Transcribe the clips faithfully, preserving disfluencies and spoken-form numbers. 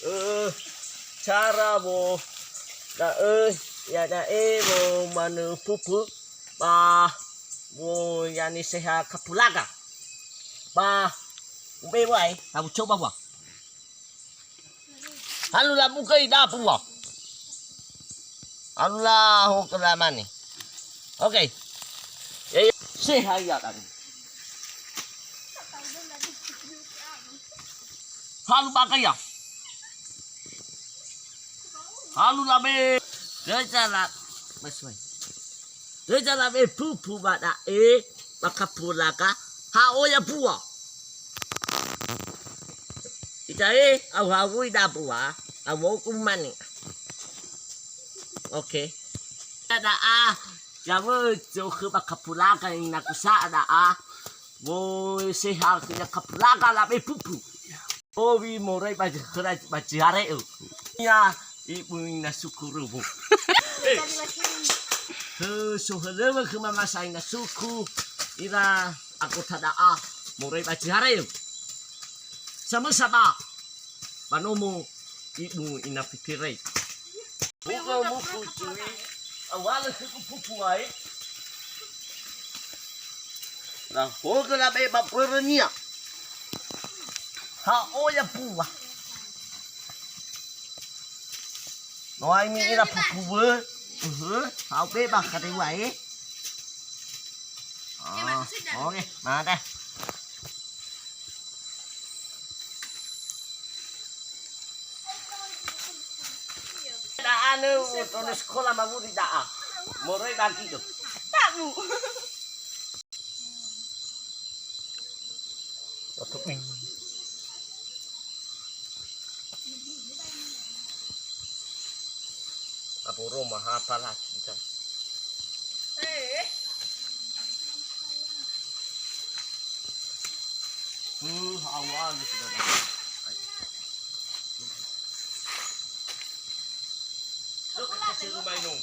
Eh, cara wo da'ö, iada'e wo manö pupu, ba wo ya'ia seha kapulaga. Ba ube wae, tawu coba wa. Halu la buka i dapu wa. Halu la ho ke la mane. Oke. Ya, ya. Seha ia tadi. Halu baka ia. Halu la be. Geja la. Mas mai. Geja la be pupu ba da'e, ba kapulaga, ha oya bua. Ita e, au hawui da bua, au ku mane. Oke. Da'a, ya wö, zokhö ba kapulaga ina kusa da'a. Wo seha ya kapulaga la be pupu. Owi moroi ba, ba Cihare'ö. Ya, ibu ina suku rubu. Hö, sohölöwö khö mamasa ina suku, ira anggota da'a moroi ba Cihare'ö. Samösa ba, ba nomo ibu ina Fitirei. Buka muku cui, awalö khö pupu wae. Lahogö labe ba börönia. Ha oya bua. No aini ira pupu wö. Uhö, ha obe ba kade wae. Ah, oke, mada. Da'a nö, tonö sekola mawuri da'a. Moroi ba gido. Tabu. Aboro maha apalagi kan. Eh. Uh, awal gitu kan. Look at the rumah ini.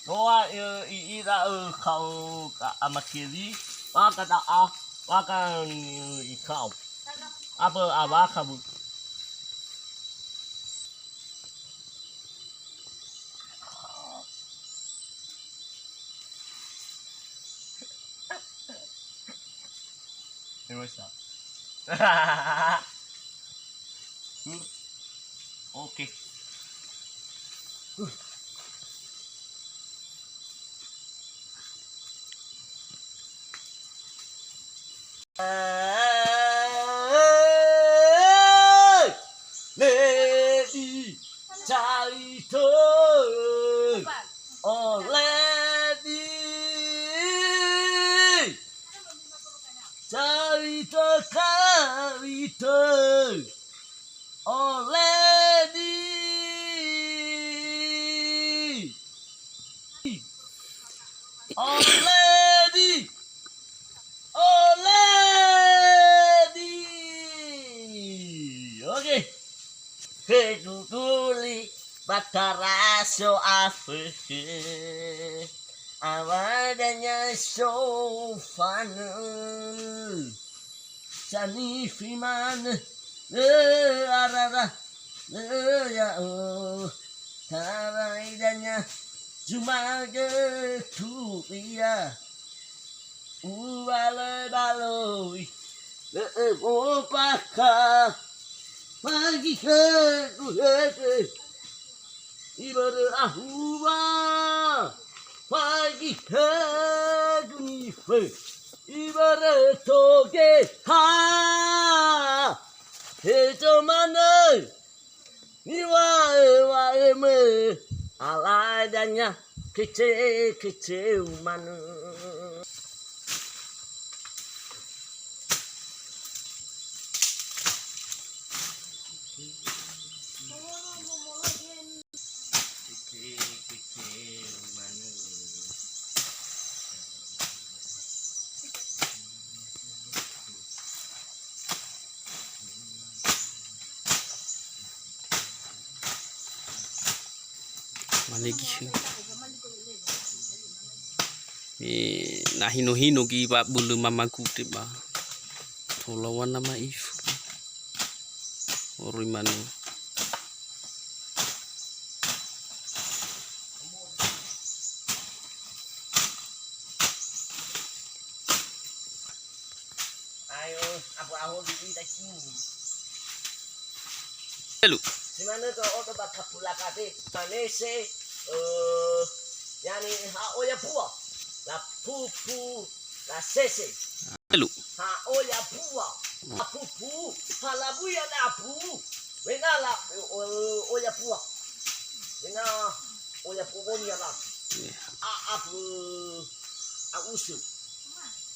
Noa, eh, i'ila, eh, kao ka amakeli, maka da'a, maka, eh, ikao. Apa awaka bu. Oke. Lady Carito. Oh, Lady Carito, Carito. Oh, Lady. Oh, Lady. Oh, Lady. Oke. He guguli batara so afökhö. Awadanya so fanö. Sanifi manö, lö arara, lö ya'o. Tarai dania, zumagö turia. Uwalö baloi, lö öfopaka. Pagi khögu hödö. Ibörö ahua, fagi khögu nifö, ibörö toge ha, hezo manö, niŵa'ö wa'ömö, alae dania, kece, keceu manö. Mane gihe. Me na hino-hino gi wa'abölö mamagu te ba. Tolawana ma'ifu. Ori mane. Ayo, abu aho di ita cini. Telu. Simane to oto ba kapulaga te. Manese, eh, yani ha oya pua. La pupu, la sese. Telu. Ha oya pua. Ha pupu, ha labuya la pu. Wena la, eh, oya pua. Wena oya pua bonia la. A, a, a usu.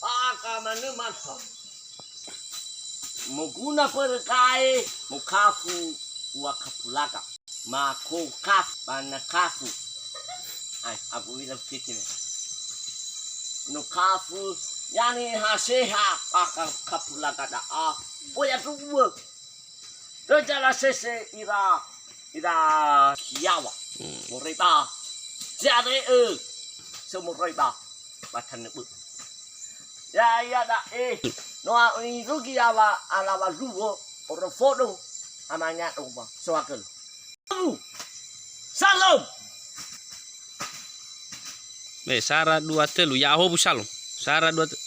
Aka manö mantap. Moguna perekae, mokafu ua kapulaga. Makokafu, banakafu. Ai, abu ila keke. No kafu, yani haseha, aka kapulaga da'a. Boya tu'uwe. Raja la sese ira, ira kiawa. Hmm. Moroi ba. Jare'e. So moroi ba. Ba tanö bö. Ya, ya, da'e. No a-, irugi awa alawa luo, orofodo, amanya doma. Soakel. Salom. Me, sara dua telu. Ya, hobu salom. Sara dua te-,